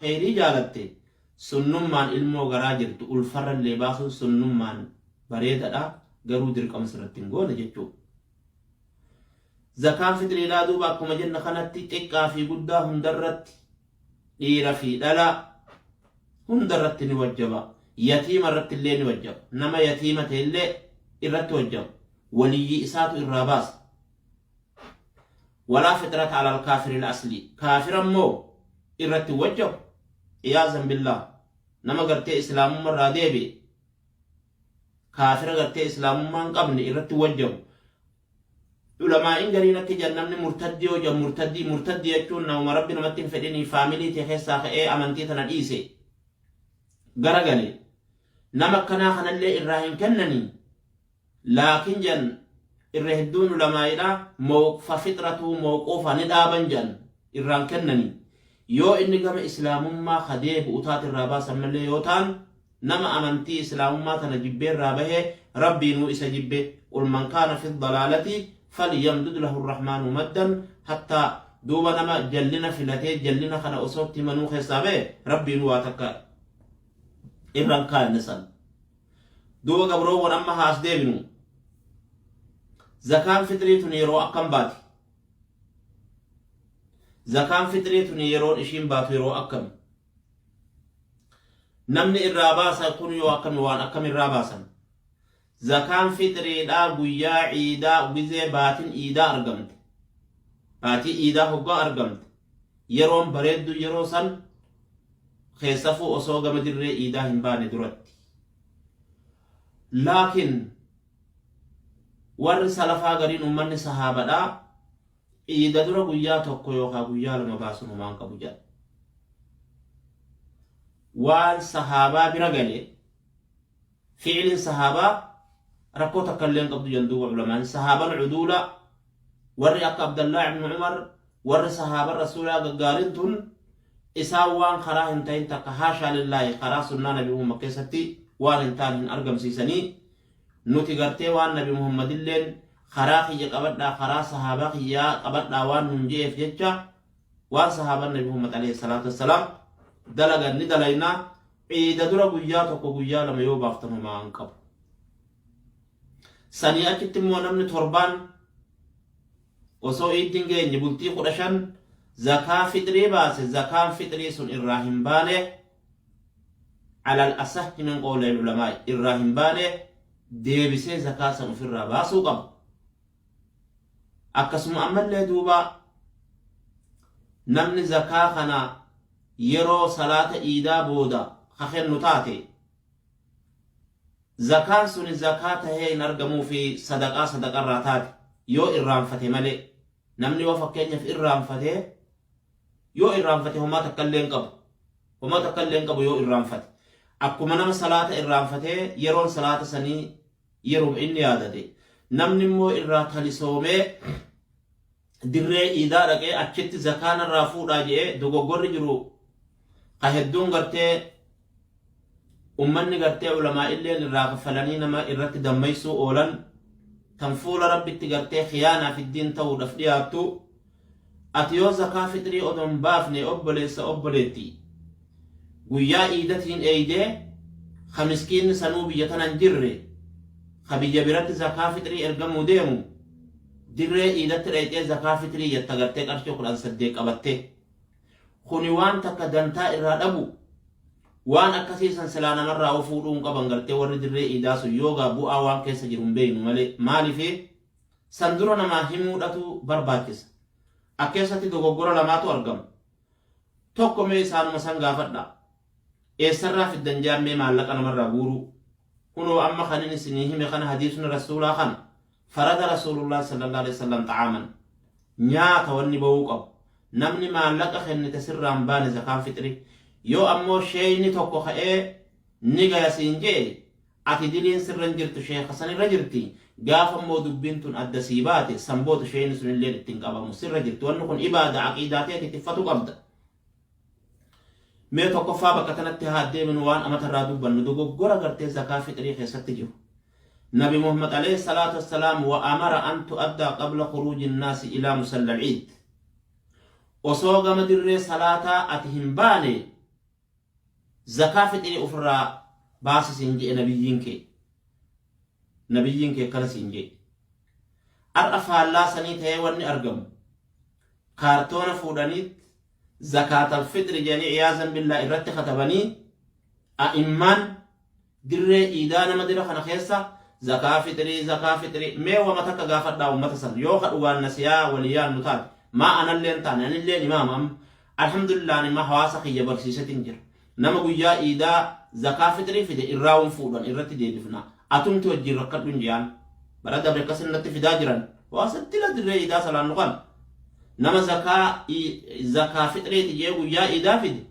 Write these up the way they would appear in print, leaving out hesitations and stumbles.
Kheyrii jaalatte sunnummaan ilmoo garaa jirtu ulfarrallee baasuun sunnummaan bareedadha, garuu dirqama sirratti hin goone jechuu. Zakaan fixriidhaa duuba akkuma jenne kanatti xiqqaa fi guddaa hundarratti, dhiira fi dhalaa hundarratti ni wajjaba. Yatiima irratti illee ni wajjaba. Nama yatiima ta'e illee irratti wajjaba. Waliyyii isaatu irraa baasa. Walaa fixrata alal kaafiril aslii. Kaafira immoo irratti hin wajjabu. Iyaazan billaah. Nama gartee islaamumma irraa deebi'e, kaafira gartee islaamummaa hin qabne irratti hin wajjabu. Ulamaa'iin gariin akka jedhan namni murtaddii yoo jedhan, murtaddii murtaddii jechuun namuma rabbi namatti hin fedhinii faamilii tee keessaa ka'ee amantii tana dhiise garagale, nama akkanaa kanallee irraa hin kennanii. Laakiin jedhan irra hedduun ulamaa'idha mawqfa fixratuu mawquufa ni dhaaban jedhan, irraan kennanii yoo inni gama islaamummaa ka deebi'u taate irraa baasan malee. Yoo ta'an nama amantii islaamummaa tana jibbee irraa bahee, rabbiinuu isa jibbe. Qul man kaana fi dalaalati falyamdud lahu rrahmaanu maddan hattaa. Duuba nama jallina filatee jallina kana osoo itti himanuu keessaa bahe, rabbiinuu waa takka irraan kaanne san. Duuba gabroowwan, amma haas deebinu. Zakaan fixrii tun yeroo akkam baati? Zakaan fixrii tun yeroon ishiin baatu yeroo akkami? Namni irraa baasa kun yoo akkami, waan akkam irraa baasan? Zakaan fixriidhaa guyyaa ciidaa, gizee baatin iidaa argamte, baatii iidaa hoggaa argamte, yeroon bareeddu yeroo san keessafuu osoo gama dirree iidaa hin baane duratti. Laakiin warri salafaa gariin, ummanni sahaabadhaa, iida dura guyyaa 1 yookaan guyyaa 2 baasuun homaan qabu jedha. Waan sahaabaa bira gale fi'iliin sahaabaa rakkoo takka illee hin qabdu jedhan. Duuba ulamaan sahaaban cuduula, warri akka Abdallaa ibn Umar, warri sahaaban rasuulaa gaggaarin tun, isaan waan karaa hin ta'in takka, haashaa lillaahi, karaa sunnaa nabi Muhammad keessatti waan hin taane hin argamsiisanii. Nuti gartee waan nabi Muhammadilleen karaa kiyya qabadhaa, karaa sahaabaa kiyyaa qabadhaa waan nun je'eef jecha, waan sahaaban nabi Muhammad alayhi salaatu wassalaam dalagan ni dalaynaa. Ciida dura guyyaa 1 guyyaa 2 yoo baaftan homaa hin qabu. Sanii achitti immoo namni torbaan osoo iiddi hin geenye bultii 15 zakaa fixrii baase, zakaan fixrii sun irraa hin baane, alal asahhi min qawlil ulamaa'i irraa hin baane, deebisee zakaa san ofirraa baasuu qaba. Akkasuma ammallee duuba namni zakaa kana yeroo salaata iidaa booda ka kennu taate, zakaan suni zakaa tahee hin argamuufi, sadaqaa sadaqarraa taate yoo irraanfate malee. Namni yoo fakkeenyaaf irraanfate, yoo irraanfate homaa takka illee hin qabu, homaa takka illee hin qabu yoo irraanfate. Akkuma nama salaata irraanfatee yeroon salaata sanii yeruma inni yaadate, namni immoo irraa talisoomee dirree iidaa dhaqee achitti zakaa narraa fuudhaa je'ee, dogoggorri jiru ka hedduun gartee ummanni gartee ulamaa illeen irraa kaffalanii nama irratti dammaysuu oolan, tan fuula rabbitti gartee khiyaanaa fiddiin ta'uudhaaf dhiyaattu. Ati yoo zakaa fixrii odon baafne, obboleessa obboleetti, guyyaa iidatiin eeydee, ka miskiinni sanuu biyya tana hin jirre, ka biyya biratti zakaa fixrii ergamuu deemu, dirree iidatti dhayxee zakaa fixrii jetta gartee qarshii 10 8 qabattee, kuni waan takka dantaa irraa dhabu. Waan akkasii san silaa namarraa of fuudhuu hin qaban gartee warri dirree iidaa sun, yoogaa bu'aa waan keessa jiru hin beeynu malee. Maaliif san dura namaa himuudhatu barbaachisa? Akkeessatti dogoggora lamaatu argama. Tokko, mee isaanuma san gaafadha, eessarraa fiddan jaammee maallaqa namarraa guuruu? Kunoo amma kanin isinii hime kana, hadiisni rasuulaa kana, farada rasuulullah sallallahu alaihi wasallam xa'aaman, nyaata wanni ba'uu qabu. Namni maallaqa kennite sirraan baane zakaan fixri. Yoo ammoo sheeyni tokko ka'ee ni gaya siin je'e, ati diliin sirra hin jirtu, sheekha san irra jirti. Gaafa immoo dubbiin tun adda sii baate, san booda sheeyni sun illeen ittiin qabamu sirra jirti. Wanni kun ibaada aqiidaa teeti tiffatu qabda. Mee tokkoffaa bakka tanatti haa deeminu, waan amatarraa dubbannu, dogoggora gartee zakaa fixrii keessatti jiru. Nabi Muhammad alayhi salaatu wassalaam wa amara an tu'addaa qabla khuruuji nnaasi ilaa musalla al-iid. Osoo gama dirree salaataa ati hin baane Zakaa fixrii ofirraa baasi siin je'e nabiyyiin kee. Nabiyyiin kee akkana siin je'e. Har'a faallaa sanii ta'ee wanni argamu kaartoona fuudhaniit zakaatal fixri jedhanii iyaazan billaa irratti katabanii a'immaan dirree iidaa nama dira kana keessa zakaa fixrii zakaa fixrii. Mee wama takka gaafadhaa ummata san, yoo ka dhugaan nasiyaa walii yaannu taate. Maa analleen taane anilleen imaama amma, alhamdulillah, ani ma hawaasa kiyya barsiisetin jira. Nama guyyaa iidaa zakaa fixrii fide irraa fuudhan irratti deebifna, atumti wajjin rakkadhun jiyaan. Bara dabre akkasin natti fidaa jiran. Hawaasa dila dirree iidaa salaannu kan nama zakaa fixriiti jee guyyaa iidaa fide,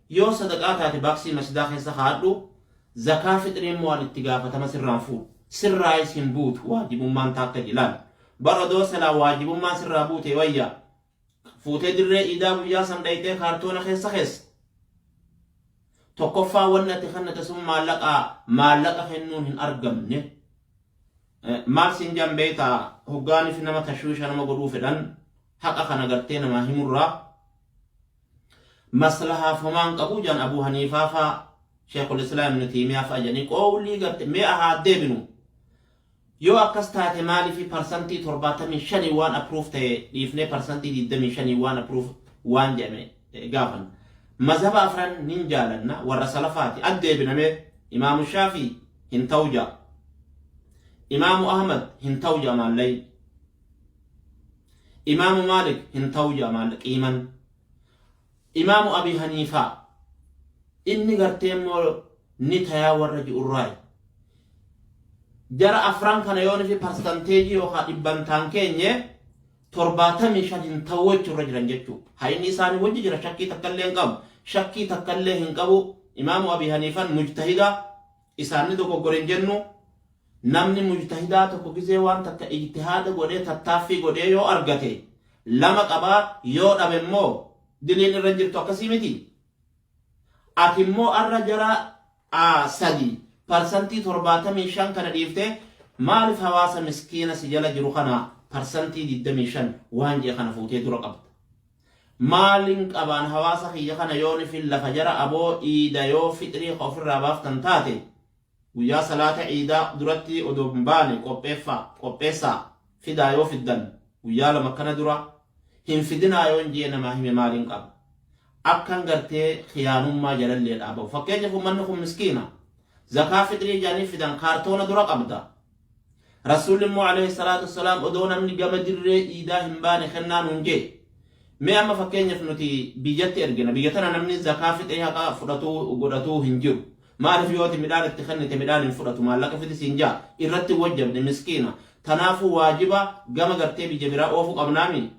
yoo sadaqaa taate baaksii masjidaa keessa kaadhu, zakaa fixrii immoo an itti gaafatama sirraan fuudhu, sirraayis hin buutu waajibummaan taakka jilaan. Bara odoo silaa waajibummaan sirraa buute wayya fuutee dirree iidaa guyyaa san dhayxee kaartoona keessa keessa. Tokkoffaa, wanni ati kennate sun maallaqaa maallaqa kennuun hin argamne. Maal siin jaan beektaa? Hoggaaniif nama tashwiisha nama godhuu fedhan haqa kana gartee namaa himurraa maslahaaf homaan qabu jaan. Abuu Haniifaa faa, Sheekul Islaam Ibnu Tiimiyaa fa'a jedhanii qoowlii garte. Mee haa deebinu. Yoo akkas taate maaliif 75% waan approve ta'e dhiifnee 25% waan approve waan jedhame gaafan? Mazhaba afran nin jaalanna, warra salafaati. Addeebinamee Imaamu Shaafii hin ta'u ja'a, Imaamu Ahmad hin ta'u ja'a maallayi, Imaamu Maalik hin ta'u ja'a maallaqiiman, Imaamu Abi Haniifaa inni gartee immoo ni tayaa warra ji'urraayi. Jara afran kana yoo nufi parsanteejii yookaan dhibbantaan keenye 75 hin ta'u jechuurra jiran jechuudha. Hayni isaanii wajji jira, shakkii takka illee hin qabu. Shakkii takka illee hin qabu. Imaamu Abi Haniifan mujtahida, isaanni dogoggore hin jennu. Namni mujtahidaa tokko gizee waan takka ijtihaada godhee, tattaaffii godhee yoo argate lama qabaa, yoo dhabe immoo diliin irra hin jirtu, akkasii miti. Ati immoo arra jara sadi 75% kana dhiiftee maaliif hawaasa miskiina si jala jiru kana 25% waan jee kana fuutee dura qabda? Maaliin qabaan hawaasa kiyya kana yoo nifin lafa jara aboo iida yoo fixrii ka ofirraa baaftan taate guyyaa salaata iidaa duratti odoo hin baane qopheeffaa, qopheessaa fidaa, yoo fiddan guyyaa 2 akkana dura hin fidinaa yoon jee namaa hime maaliin qaba? Akkan gartee khiyaanummaa jalallee dhaabamu. Fakkeenyaaf, uummanni kun miskiina, zakaa fixrii jedhanii fidan, kaartoona dura qabda. Rasuulli immoo alayhi salaatu wassalaam odoo namni gama dirree iidaa hin baane kennaa nuun jee. Mee amma fakkeenyaaf nuti biyyatti ergina. Biyya tana namni zakaa fixrii haqa fudhatuu godhatuu hin jiru. Maaliif? Yooti midhaan itti kennite midhaan hin fudhatu, maallaqa fidi siin jaa. Irratti hin wajjabne, miskiina. Tanaafuu waajiba gama gartee biyya biraa oofuu qabnaami.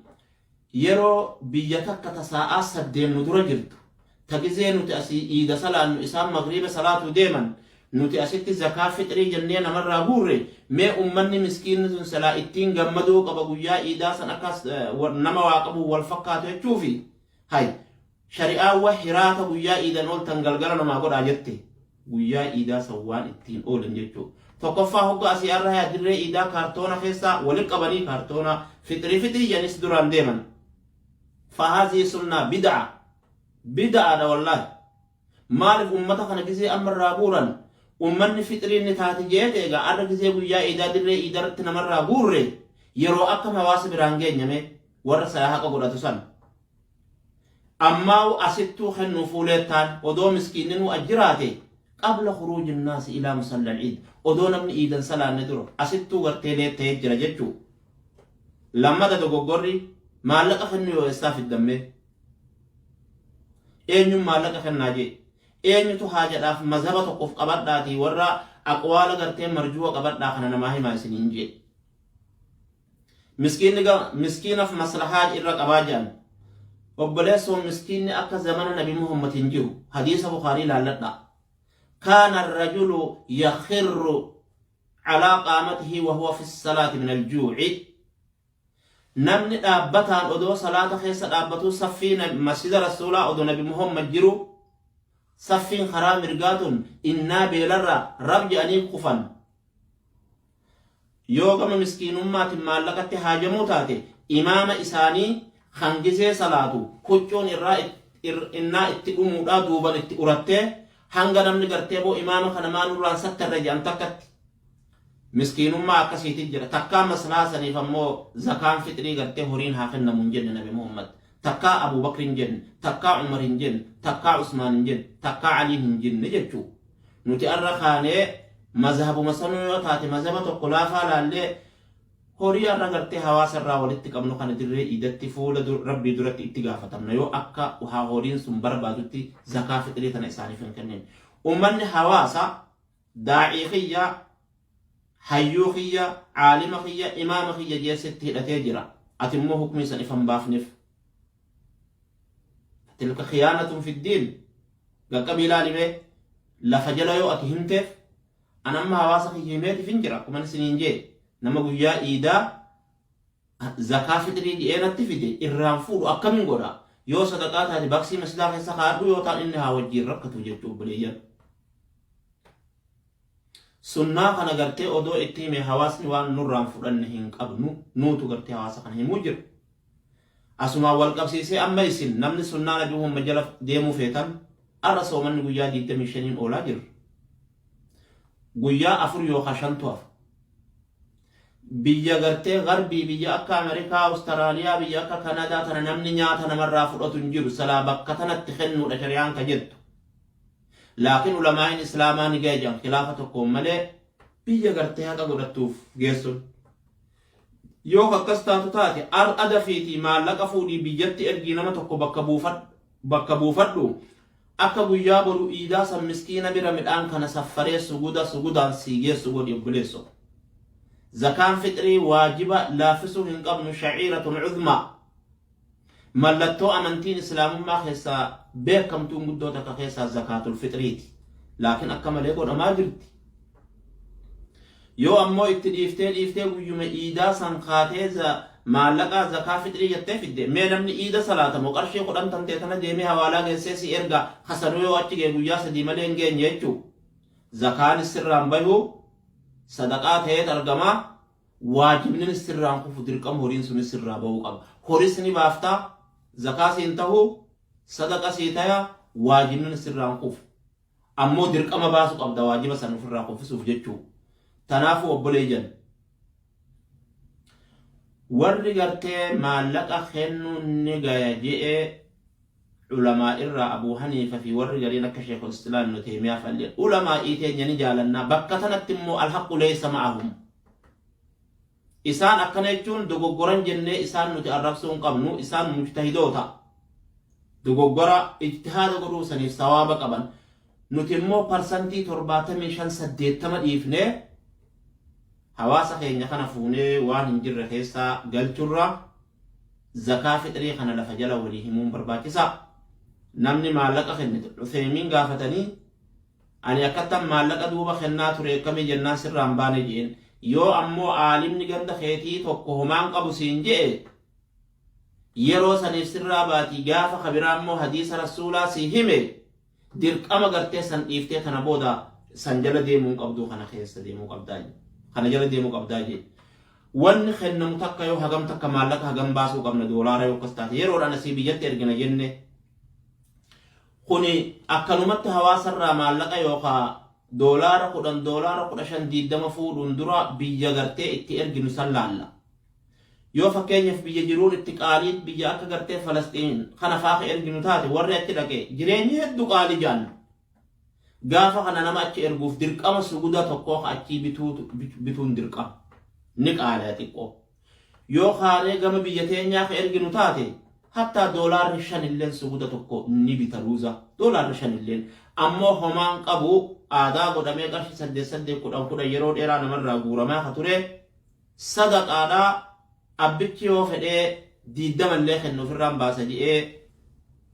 Yeroo biyya takka ta saa'aa 8 nu dura jirtu, ta gizee nuti asii iida salaannu isaan magriiba salaatuu deeman, nuti asitti zakaa fixrii jennee namarraa guurre, mee ummanni miskiinni sun silaa ittiin gammaduu qaba, guyyaa iidaa san akka nama waa qabuun wal fakkaatu jechuufi. Hay, shari'aan hiraata guyyaa iidan ooltan galgala namaa godhaa jette, guyyaa iidaa san waan ittiin oolan jechuu. Tokkoffaa, hogga asii arra yaa dirree iidaa kaartoona keessaa walitti qabanii kaartoona fixrii fixrii jedhanis duraan deeman. Fahaazii sunnaa bid'a. Bid'aadha wallaahi. Maaliif ummata kana gizee amma irraa guuran, ummanni fixriin ni taati jeete egaa arra gizee guyyaa iidaa dirree iidaa irratti namarraa guurre yeroo akkam hawaasa biraan geenyame warra saya haqa godhatu san? Ammaa asittuu kennuu fuuleettaan odoo miskiinninuu ajjiraate qabla khuruuji naasi ilaa musalla iid, odoo namni iidan salaanne dura asittuu gartee leetta'ee jira jechuu. Lammata, dogoggorri maallaqa kennuu yoo eessaa fiddammee? Eenyuun maallaqa kennaa jee? Eenyutu haajadhaaf mazhaba tokkoof qabadhaatii warra aqwaala gartee marjuwa qabadhaa kana namaa himaa isiniin jee? Miskiinni miskiinaf maslahaa irra qabaa jedhan. Obboleessoon, miskiinni akka zamana Nabi Muhammad hin jiru. Hadiisa Bukaarii laalladhaa. Kaana arrajulu yakhirru calaa qaamatihi wa huwa fi salaati min aljuuci. Namni dhaabbataan odoo salaata keessa dhaabbatuu saffii masjida Rasuulaa odoo Nabi Muhammad jiru saffiin karaa mirgaa tun innaa beelarra rab jedhanii kufan. Yoo gama miskiinummaatiin maallaqatti haajamuu taate, imaama isaanii kan gizee salaatu huccuun irraa innaa itti dhumuudhaa duuban itti urattee Hanga namni gartee boo imaama kana maa nurraan sattarre jedhan takkatti. Miskiinummaa akkasiitii jira. Takkaa maslahaa saniif ammoo zakaan fixrii gartee horiin haa kennamu hin jenne Nabi Muhammad. Takkaa Abu Bakr hin jenne, takkaa Umar hin jenne, takkaa Usmaan hin jenne, takkaa Aliin hin jenne jechuu. Nuti arra kaanee mazhabuma sanuu yoo taate mazhaba tokko laafaa laallee horii arra gartee hawaasa irraa walitti qabnu kana dirree iidatti fuula Rabbii duratti itti gaafatamna yoo akka horiin sun barbaadutti zakaa fixrii tana isaaniif hin kennin. Ummanni hawaasa daa'ii kiyya, hayyuu kiyya, caalima kiyya, imaama kiyya jee sitti hidhatee jira. Ati immoo hukmii san ifa hin baafneef. Tilka khiyaanatun fiddiin. Gaqqabii ilaali mee lafa jala yoo ati himteef an amma hawaasa kiyya himeetiif hin jira akkuma isiniin jee nama guyyaa iidaa zakaa fixrii ji'ee natti fide irraan fuudhu akkamiin godha yoo sadaqaa taate baksii masjidaa keessa kaa'adhu yoo ta'an inni haa wajjiin rakkatu jechuu obboleeyyan. Sunnaa kana gartee odoo itti hime hawaasni waan nurraan fudhanne hin qabnu nuutu gartee hawaasa kana himuu jira. Asumaan wal qabsiisee amma isin namni sunnaa Nabi Muhammad jala deemuu feetan arra soomanni guyyaa 25n oolaa jirra. Guyyaa afur yookaan shantu hafa. Biyya gartee garbii biyya akka Ameerikaa, Awustiraaliyaa, biyya akka Kanadaa tana namni nyaata namarraa fudhatu hin jiru. Silaa bakka tanatti kennuudha shari'aan ka jettu. Laakiin ulamaa'iin Islaamaa ni gaya jedhan khilaafa tokkoon malee biyya gartee haqa godhattuuf geessuun. Yoo akkas taatu taate ar'a dafiitii maallaqa fuudhii biyyatti ergii nama tokko bakka buufadhu akka guyyaa boru iidaa san miskiina bira midhaan kana saffaree suguda sugudaan sii geessu godhi obboleesso. Zakaan fixrii waajiba laaffisuu hin qabnu sha'iiratun uzmaa. Mallattoo amantiin Islaamummaa keessaa beekamtuun guddoo takka keessaa zakaatul fixriiti. Laakiin akka malee godhamaa jirti. Yoo ammoo itti dhiiftee dhiiftee guyyuma iidaa san kaatee maallaqaa zakaa fixrii jettee fidde mee namni iida salaatamu qarshii 10 tantee tana deemee hawaalaa geessee si erga kasanuu yoo achi ga'e guyyaa sadii malee hin geenye jechuu. Zakaanis sirraan bahu sadaqaa ta'eet argama. Waajibninis sirraan kufu dirqama horiin sunis sirraa bahuu qaba. Horis ni baafta, zakaa siin tahu, sadaqa sii taya, waajibninis sirraan kufu. Ammoo dirqama baasu qabda waajiba san ofirraa kuffisuuf jechuu. Tanaafuu obboleeyyan warri gartee maallaqa kennuun ni gaya je'e ulamaa irraa Abuu Haniifa fi warri gariin akka Sheekul Islaam Ibnu Teeymiyaa fa'allee ulamaa'ii teenya ni jaalannaa bakka tanatti immoo alhaqqu leeysa ma'ahum isaan akkana jechuun dogoggoran jennee isaan nuti arrabsuu hin qabnu isaan mujtahidoota dogoggora ijtihaada godhuu saniif sawaaba qaban nuti immoo parsantii 75 80 dhiifnee hawaasa keenya kana fuunee waan hin jirre keessaa galchurra Zakaa fixrii kana lafa jala walii himuun barbaachisaa. Namni maallaqa kennitu Uthaymiin gaafatanii ani akkattan maallaqa duuba kennaa ture akkamii jennaan sirraan baane je'een. Yoo ammoo aalimni ganda keetii tokko homaan qabu siin je'e yeroo saniif sirraa baatii gaafa kabiraa immoo hadiisa rasuulaa sii hime dirqama gartee san dhiiftee tana booda san jala deemuu hin qabduu kana keessa deemuu qabdaa jedhe. Kana jala deemuu qabdaa jedhe. Wanni kennamu takka yoo hagam takka maallaqa hagam baasuu qabna doolaara yoo akkas taate yeroodhaan asii biyyatti ergina jenne kuni akkanumatti hawaasarraa maallaqa yookaa doolaara 10 doolaara 15 20 fuudhuun dura biyya gartee itti erginu san laalla. Yoo fakkeenyaaf biyya jiruun itti qaaliit biyya akka gartee Falasxiin kana faa ka erginu taate warri achi dhaqe jireenyi heddu qaali ja'an. Gaafa kana nama achi erguuf dirqama suguda tokkoo ka achii bituun dirqama. Ni qaalaya xiqqoo. Yoo kaanee gama biyya teenyaa ka erginu taate hattaa doolaarri 5 illeen suguda tokko ni bita ruuza. Doolaarri 5 illeen. Ammoo homaan qabu aadaa godhamee qarshii 8 8 10 10 yeroo dheeraa namarraa guuramaa ka ture sadaqaadha abbichi yoo fedhee 20 illee kennu ofirraan baasa je'ee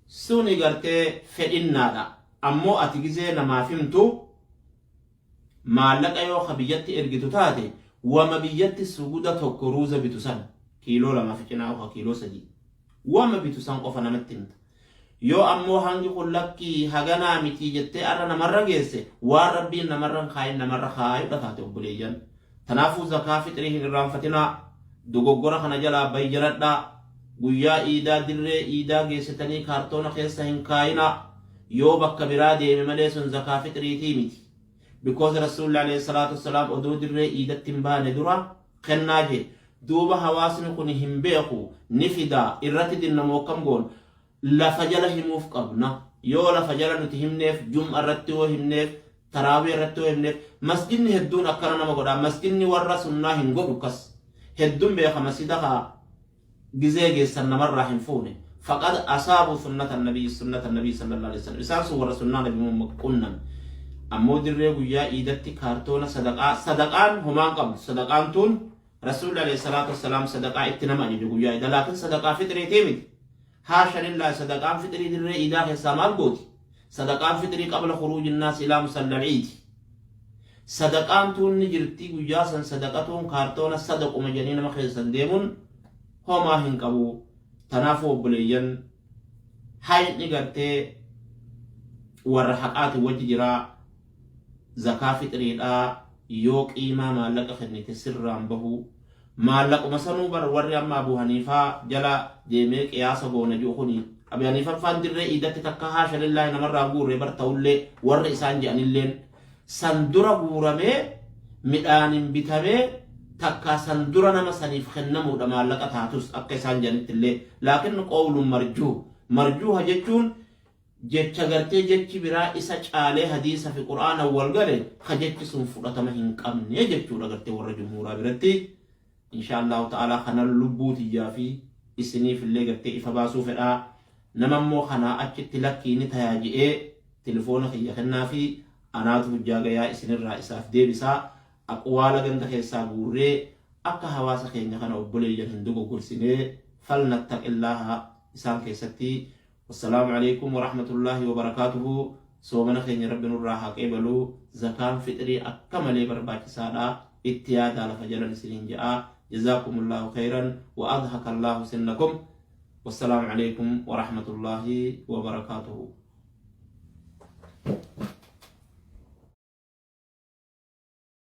suni gartee fedhinnaadha ammoo ati gizee namaaf himtu maallaqa yoo ka biyyatti ergitu taate wama biyyatti suguda tokko ruuza bitu san kiiloo 2 fi cinaa oka kiiloo 3 wama bitu san qofa namatti himta yoo ammoo hangi kun lakkii haganaa mitii jettee arra namarra geesse waan rabbiin namarra hin kaayin namarra kaayudha taate obboleeyyan Tanaafuu zakaa fixrii hin irraanfatinaa, dogoggora kana jalaa bayyanadhaa, guyyaa iidaa dirree iidaa geessitanii kaartoona keessa hin kaayinaa, Yoo bakka biraa deeme malee sun zakaa fixriitii miti. Because Rasuulli alayhi salaatu wassalaam odoo dirree iidatti hin baane dura kennaa jee. Duuba hawaasni kuni hin beeku ni fidaa irratti dinna moo akkam goona? Lafa jala himuuf qabna. Yoo lafa jala nuti himneef, jum'a irratti yoo himneef, taraawii irratti yoo himneef, masjidni hedduun akkana nama godha. Masjidni warra sunnaa hin godhu kas. Hedduun beeka masjida kaa gizee geessan namarraa hin fuune. Faqad asaabu sunnata nabii sunnata nabii sallallahu alaihi wasallam. Isaan sun warra sunnaa nabi Muhammad qunname. Ammoo dirree guyyaa iidatti kaartoona sadaqaa, sadaqaan homaan qabdu. Sadaqaan tun Rasuulli alayhi salaatu wassalaam sadaqaa itti nama ajaje guyyaa iidaa. Laakiin sadaqaa fixriitii miti. Haasha lillaahi, sadaqaan fixrii dirree iidaa keessaa maal gooti? Sadaqaan fixrii qabla khuruuji naas ilaa musallal iidi. Sadaqaan tuun ni jirti, guyyaa san sadaqatuun kaartoona sadaquma jedhanii nama keessan deemuun homaa hin qabu. Tanaafuu obboleeyyan, hayni gartee warra haqaati wajji jiraa. Zakaa fixriidhaa yoo qiimaa maallaqa kennite sirraan bahuu. Maallaquma sanuu bar warri amma Abu Haniifaa jala deemee qiyaasa goona ji'u kuni, Abi Haniifan faan dirree iidatti takka haasha lillaahi namarraa guurre bar, ta'ullee warri isaan je'anilleen san dura guuramee midhaanin bitamee takkaa san dura nama saniif kennamuudha maallaqa taatus akka isaan je'anittillee. Laakin qowlun marjuuh, marjuuha jechuun jecha gartee jechi biraa isa caalee hadiisa fi qur'aana wal gale ka jechi sun fudhatama hin qabne jechuudha gartee warra jumhuuraa biratti. Insha Allahu ta'ala kana lubbuu tiyyaa fi isiniif illee gartee ifa baasuu fedhaa. Nama immoo kanaa achitti lakkii ni tayaa je'ee telefoona kiyya kennaa fi anaatu hujjaa gayaa isinirraa isaaf deebisaa. Aqwaala ganda keessaa guurree akka hawaasa keenya kana obboleeyyan hin dogoggorsinee falnattaqillaaha isaan keessatti. Wassalaamu alaikum warahmatullaahi wabarakaatuhu. Soomana keenya Rabbi nurraa haa qeebalu. Zakaan fixrii akka malee barbaachisaadha. Itti yaadaa, lafa jalan isiniin je'a. Jazaakumullahu khayran wa adhaka Allahu sinnakum. Wassalaamu alaikum warahmatullaahi wabarakaatuhu.